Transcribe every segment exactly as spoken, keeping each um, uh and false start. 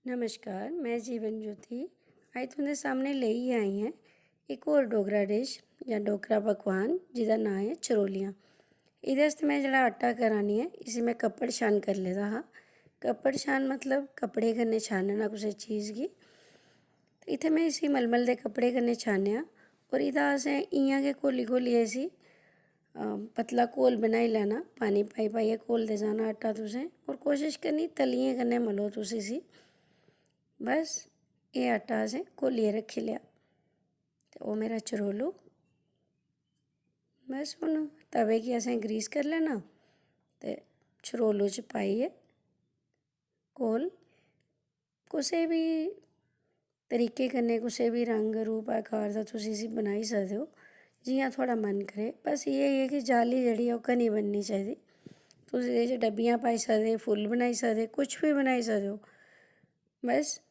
नमस्कार, में जीवन ज्योति। अज्ज तुं'दे सामनै लेइयै आई आं इक होर डोगरा डिश जां डोगरा पकवान, जेह्दा नांऽ ऐ चरोलियां। एह्दे आस्तै में जेह्ड़ा आटा करा नी आं, इसी में कपड़ छान करी लेदा हा। कपड़ छान मतलब कपड़े कन्नै छानना कुसै चीज़ गी। ते इत्थै में इसी मलमल दे कपड़े कन्नै छानेआ, होर एह्दा असें इ'यां गै घोली घोलियै इसी, अ, पतला घोल बनाई लैना। पानी पाई पाइयै घोलदे जाना आटा तुसें, होर कोशश करनी तलियें कन्नै मलो तुस इसी। बस, एह् आटा असें घोलियै रक्खी लेआ। ते ओह् मेरा चरोलू, बस हून तवे गी असें ग्रीस करी लैना ते चरोलू च पाइयै घोल कुसै बी तरीके कन्नै, कुसै बी रंग रूप आकार दा तुस इसी बनाई सकदे ओ, जि'यां थुआढ़ा मन करै। बस इ'यै ऐ कि जाली जेह्ड़ी ऐ, ओह् घनी बननी चाहिदी। तुस एह्दे च डब्बियां पाई सकदे, फुल्ल बनाई सकदे, कुछ बी बनाई सकदे ओ। बस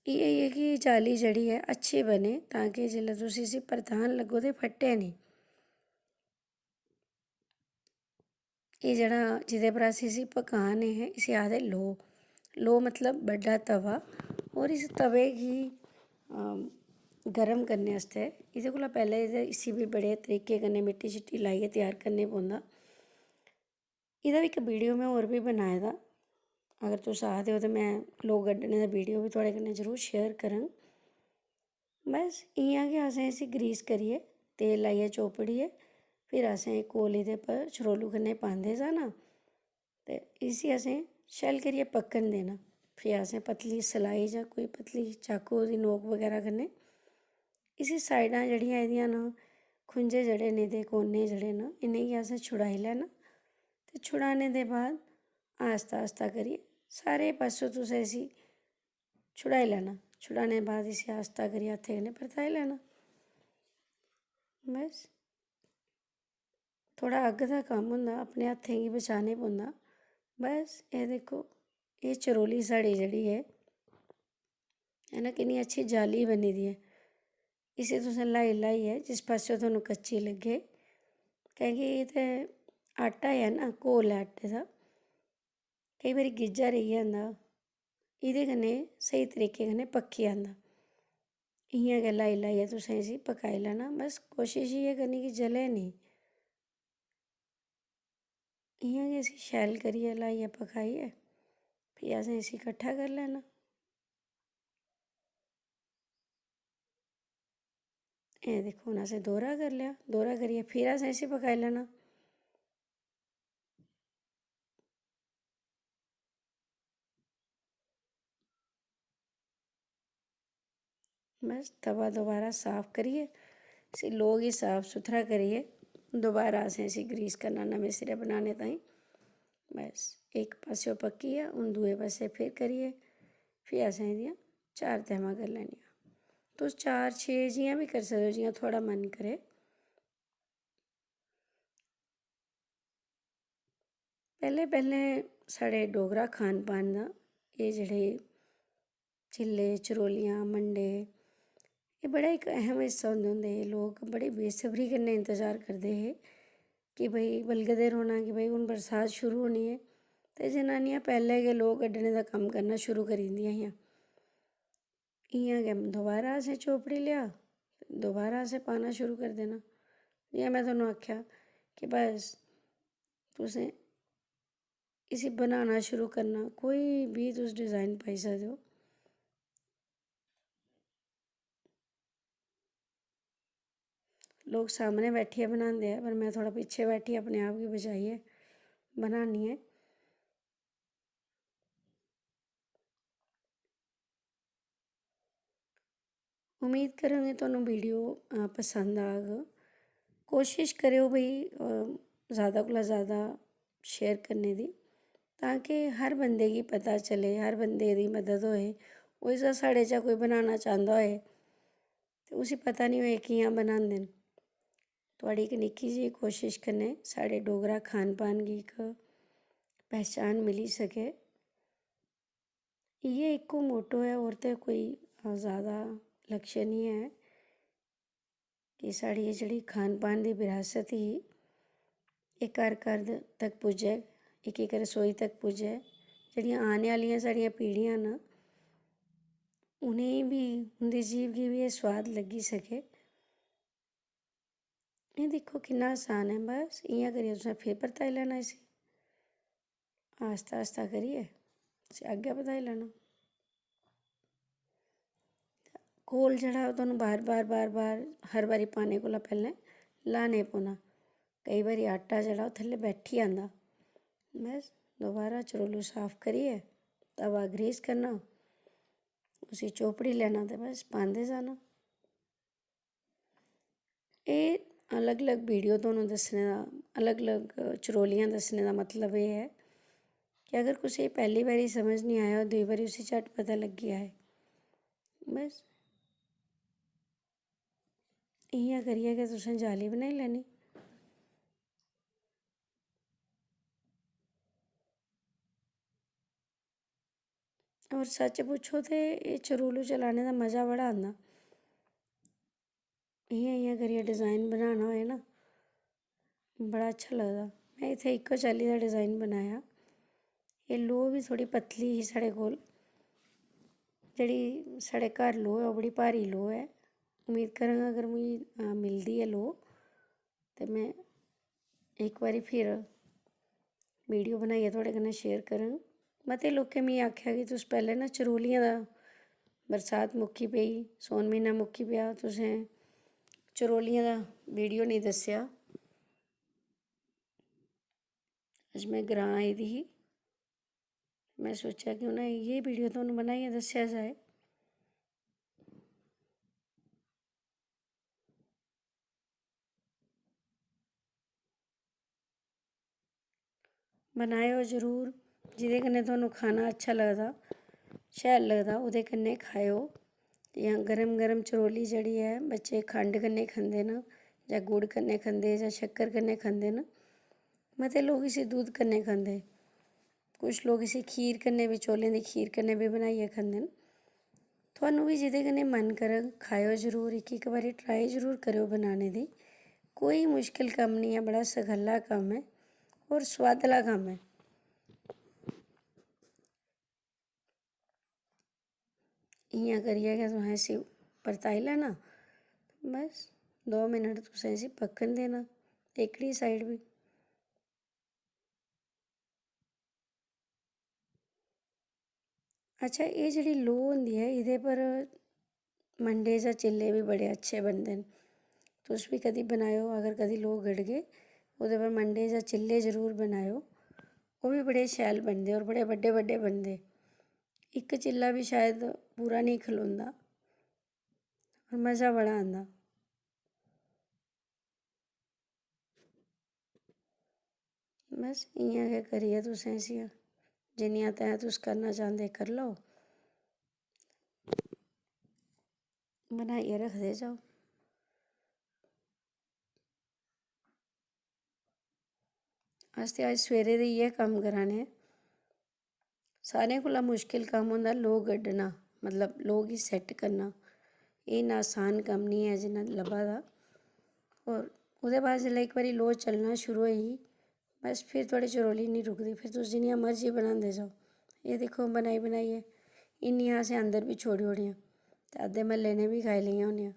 इ'यै ऐ कि जाली जेह्ड़ी ऐ, अच्छी बने, तां कि जिसलै तुस इसी परतान लग्गो ते फट्टै नेईं। एह् जेह्ड़ा, जेह्दे पर अस इसी पकाने हे, इसी आखदे लोऽ। लोऽ मतलब बड्डा तवा। होर इस तवे गी, अम, गर्म करने आस्तै, एह्दे कोला पैह्लें एह्दे, इसी बी बड़े तरीके कन्नै मिट्टी शिट्टी लाइयै त्यार करने पौंदा। एह्दा बी इक वीडियो में होर बी बनाए दा। अगर तुस आखदे ओ ते में लोऽ गड्डने दा वीडियो बी थुआढ़े कन्नै जरूर शेयर करङ। बस इ'यां गै असें इसी ग्रीस करियै, तेल लाइयै चोपड़ियै, फिर असें कोल एह्दे पर चरोलू कन्नै पांदे जाना ते इसी असें शैल करियै पक्कन देना। फ्ही असें पतली सलाई जां कोई पतली चाकू दी नोक बगैरा कन्नै इसी, साइडां जेह्ड़ियां एह्दियां न, खुंजे जेह्ड़े न, एह्दे कोने जेह्ड़े न, इ'नेंगी असें छुड़ाई लैना। ते छुड़ाने दे बाद आस्ता आस्ता करियै सारे पासों तुसें इसी छुड़ाई लैना। छुड़ाने दे बाद इसी आस्ता करियै हत्थै कन्नै परताई लैना। बस, थोह्ड़ा अग्ग दा कम्म होंदा, अपने हत्थें गी बचाने पौंदा। बस, एह् दिक्खो, एह् चरोली साढ़ी जेह्ड़ी ऐ, है ना, किन्नी अच्छी जाली बनी दी ऐ। इसी तुसें ल्हाई ल्हाइयै, जिस पासेओ तुहानू कच्ची लग्गे, कैंह् कि एह् ते आटा ऐ ना, घोल ऐ आटे दा, केईं बारी गिज्झा रेही जंदा, एह्दे कन्नै स्हेई तरीके कन्नै पक्की जंदा। इ'यां गै ल्हाई ल्हाइयै तुसें इसी पकाई लैना। बस कोशश इ'यै करनी कि जलै नेईं। इ'यां गै इसी शैल करियै ल्हाइयै पकाइयै फ्ही असें इसी कट्ठा करी लैना। एह् दिक्खो, हून असें दोह्रा करी लेआ। दोह्रा करियै फिर असें इसी पकाई लैना। बस, तवा दोबारा साफ करियै, इसी लोऽ गी साफ सुथरा करियै, दोबारा असें इसी ग्रीस करना नमें सिरै बनाने ताईं। बस, इक पासेओ पक्की गेआ, हून दुए पासै फिर करियै, फ्ही असें एह्दियां चार तैह्मां करी लैनियां। तुस चार, छे जि'यां बी करी सकदे ओ, जि'यां थुआढ़ा मन करै। पैह्लें पैह्लें साढ़े डोगरा खान पान दा एह् जेह्ड़े चिल्ले, चरोलियां, मंडे, एह् बड़ा इक अहम हिस्सा होंदे होंदे हे। लोक बड़ी बेसब्री कन्नै इंतजार करदे हे कि भई, बलगदे रौह्ना कि भई, हून बरसांत शुरू होनी ऐ। ते जनानियां पैह्लें गै लोऽ कड्ढने दा कम्म करना शुरू करी दिंदियां हियां। इ'यां गै दोबारा असें चोपड़ी लेआ, दोबारा असें पाना शुरू करी देना। जि'यां में तुहानू आखेआ कि बस, तुसें इसी बनाना शुरू करना, कोई बी तुस डिजाइन पाई सकदे ओ। लोक सामनै बैठियै बनांदे ऐ, पर में थोह्ड़ा पिच्छें बैठियै अपने आप गी बचाइयै बनानी ऐं। उम्मीद करङ जे तुहानू वीडियो, अ, पसंद आग। कोशश करेओ भई, अ, जैदा कोला जैदा शेयर करने दी, तां कि हर बंदे गी पता चले, हर बंदे दी मदद होए। होई सकदा साढ़े चा कोई बनाना चांह्दा होए ते उसी पता निं होए कि'यां बनांदे न। थुआढ़ी इक निक्की जेही कोशश कन्नै साढ़े डोगरा खान पान गी इक पैह्चान मिली सकै। इ'यै इक्को मोटो ऐ, होर ते कोई, अ, जैदा लक्ष्य निं ऐ कि साढ़ी एह् जेह्ड़ी खान पान दी बरासत ही, एह् घर घर तक पुज्जै, इक इक रसोई तक पुज्जै। जेह्ड़ियां आने आह्लियां साढ़ियां पीढ़ियां न, उ'नेंगी बी, उं'दी जीभ गी बी एह् सोआद लग्गी सकै। एह् दिक्खो, किन्ना असान ऐ। बस इ'यां करियै तुसें फिर परताई लैना इसी, आस्ता आस्ता करियै इसी अग्गें बधाई लैना। घोल जेह्ड़ा, ओह् तुहानू बार बार, बार बार, हर बारी पाने कोला पैह्लें ल्हाने पौना। केईं बारी आटा जेह्ड़ा, ओह् थल्लै बैठी जंदा। बस दोबारा चरोलू साफ करियै तवा grease करना, उसी चोपड़ी लैना ते बस पांदे जाना। एह् अलग अलग video तुहानू दस्सने दा, अलग अलग चरोलियां दस्सने दा मतलब एह् ऐ कि अगर कुसै गी पैह्ली बारी समझ निं आया, ओह् दूई बारी उसी झट पता लग्गी जाए। बस इ'यां करियै गै तुसें जाली बनाई लैनी। होर सच्च पुच्छो ते एह् चरोलू चलाने दा मज़ा बड़ा आंदा। इ'यां इ'यां करियै design बनाना होऐ ना, बड़ा अच्छा लगदा। में इत्थै इक्को चाल्ली दा design बनाया। एह् लोऽ बी थोह्ड़ी पतली ही साढ़े कोल। जेह्ड़ी साढ़े घर लोऽ ऐ, ओह् बड़ी भारी लोऽ ऐ। उम्मीद करङ, अगर मिगी, अ, मिलदी ऐ लोऽ, ते में इक बारी फिर video बनाइयै थुआढ़े कन्नै share करङ। मते लोकें मिगी आखेआ कि तुस पैह्लें ना चरोलियें दा, बरसात मुक्की पेई, सौन म्हीना मुक्की पेआ, तुसें चरोलियें दा video नेईं दस्सेआ। अज्ज में ग्रांऽ आई दी ही, में सोचेआ कि हून इ'यै video तुहानू बनाइयै दस्सेआ जाए। बनाएओ जरूर, जेह्दे कन्नै तुहानू खाना अच्छा लगदा, शैल लगदा, ओह्दे कन्नै खाएओ। जां गर्म गर्म चरोली जेह्ड़ी ऐ, बच्चे खंड कन्नै खंदे न, जां गुड़ कन्नै खंदे, जां शक्कर कन्नै खंदे न। मते लोक इसी दुद्ध कन्नै खंदे। कुछ लोक इसी खीर कन्नै बी, चौलें दी खीर कन्नै बी बनाइयै खंदे न। थुहानू बी जेह्दे कन्नै मन करग, खाएओ जरूर, इक इक बारी try जरूर करेओ बनाने दी। कोई मुश्कल कम्म निं ऐ, बड़ा सखल्ला कम्म ऐ होर सोआदला कम्म ऐ। इ'यां करियै गै तुसें इसी परताई लैना। बस दो मिनट तुसें इसी पक्कन देना, एह्कड़ी side बी। अच्छा, एह् जेह्ड़ी लोऽ होंदी ऐ, एह्दे पर मंडे जां चिल्ले बी बड़े अच्छे बनदे न। तुस बी कदी बनाएओ, अगर कदी लोऽ गढ़गे, ओह्दे पर मंडे जां चिल्ले जरूर बनाएओ। ओह् बी बड़े शैल बनदे होर बड़े बड्डे बड्डे बनदे। इक चिल्ला बी शायद पूरा नेईं खलोंदा, होर मज़ा बड़ा आंदा। बस इ'यां गै करियै तुसें इसी, जिन्नियां तैऽ तुस करना चांह्दे, करी लैओ, बनाइयै रखदे जाओ। अस ते अज्ज सवेरे दे इ'यै कम्म करा ने आं। सारें कोला मुश्कल कम्म होंदा लोऽ कड्ढना, मतलब लोऽ गी set करना। एह् इन्ना असान कम्म निं ऐ जिन्ना लब्भा दा। होर ओह्दे बाद जिसलै इक बारी लोऽ चलना शुरू होई, बस फिर थुआढ़ी चरोली निं रुकदी, फिर तुस जिन्नियां मर्जी बनांदे जाओ। एह् दिक्खो, बनाई बनाइयै इन्नियां असें अंदर बी छोड़ी ओड़ियां ते अद्धे म्हल्ले ने बी खाई लेइयां होनियां।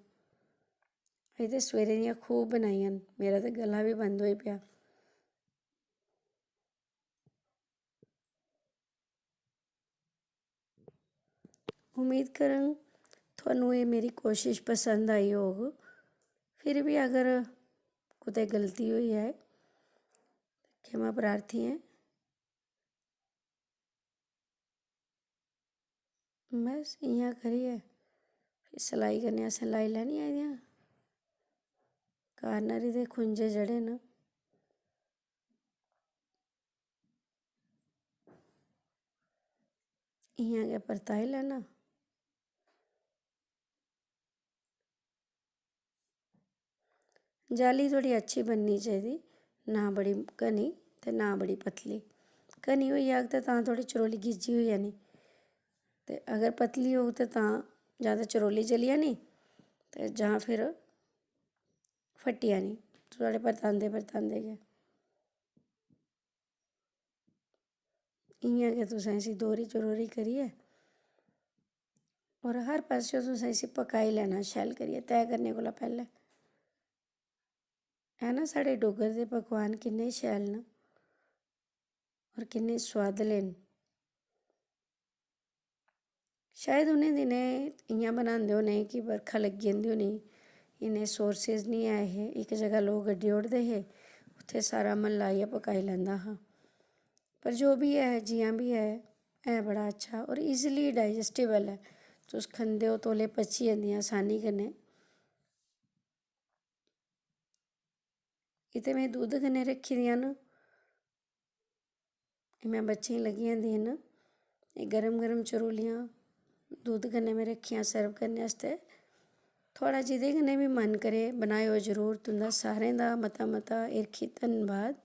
अजें ते सवेरे दियां खूब बनाइयां न, मेरा ते गला बी बंद होई पेआ। उम्मीद करङ थुहानू एह् मेरी कोशश पसंद आई होग। फिर बी अगर कुतै गलती होई जाए, ते क्षमा प्रार्थी ऐं। बस इ'यां करियै फ्ही सलाई कन्नै असें लाई लैनियां एह्दियां corner, एह्दे खुंजे जेह्ड़े न। इ'यां गै परताई लैना। जाली थोह्ड़ी अच्छी बननी चाहिदी, ना बड़ी घनी ते ना बड़ी पतली। घनी होई जाग ते तां थोह्ड़ी चरोली गिज्जी होई जानी, ते अगर पतली होग ते तां जां ते चरोली जली जानी ते जां फिर फटी जानी, थोह्ड़े परतांदे परतांदे गै। इ'यां गै तुसें इसी दोह्री चरोरी करियै होर हर पासेओ तुसें इसी पकाई लैना शैल करियै, तैऽ करने कोला पैह्लें। है ना, साढ़े डुग्गर दे पकवान किन्ने शैल न होर किन्ने सोआदले न। शायद उ'नें दिनें इ'यां बनांदे होने कि बरखा लग्गी जंदी होनी, इन्ने sources निं ऐ हे। इक जगह लोक गड्डी ओड़दे हे, उत्थै सारा म्हल्ला आइयै पकाई लैंदा हा। पर जो बी ऐ, जि'यां बी ऐ, ऐ बड़ा अच्छा होर easily digestible ऐ। तुस खंदे ओ, तौले पची जंदियां असानी कन्नै। इत्थै में दुद्ध कन्नै रक्खी दियां न। एह् में बच्चें गी लग्गियां देन। एह् गर्म गर्म चरोलियां दुद्ध कन्नै में रक्खियां serve करने आस्तै। थुआढ़ा जेह्दे कन्नै बी मन करे, बनाएओ जरूर। तुं'दा सारें दा मता मता हिरखी धन्नबाद।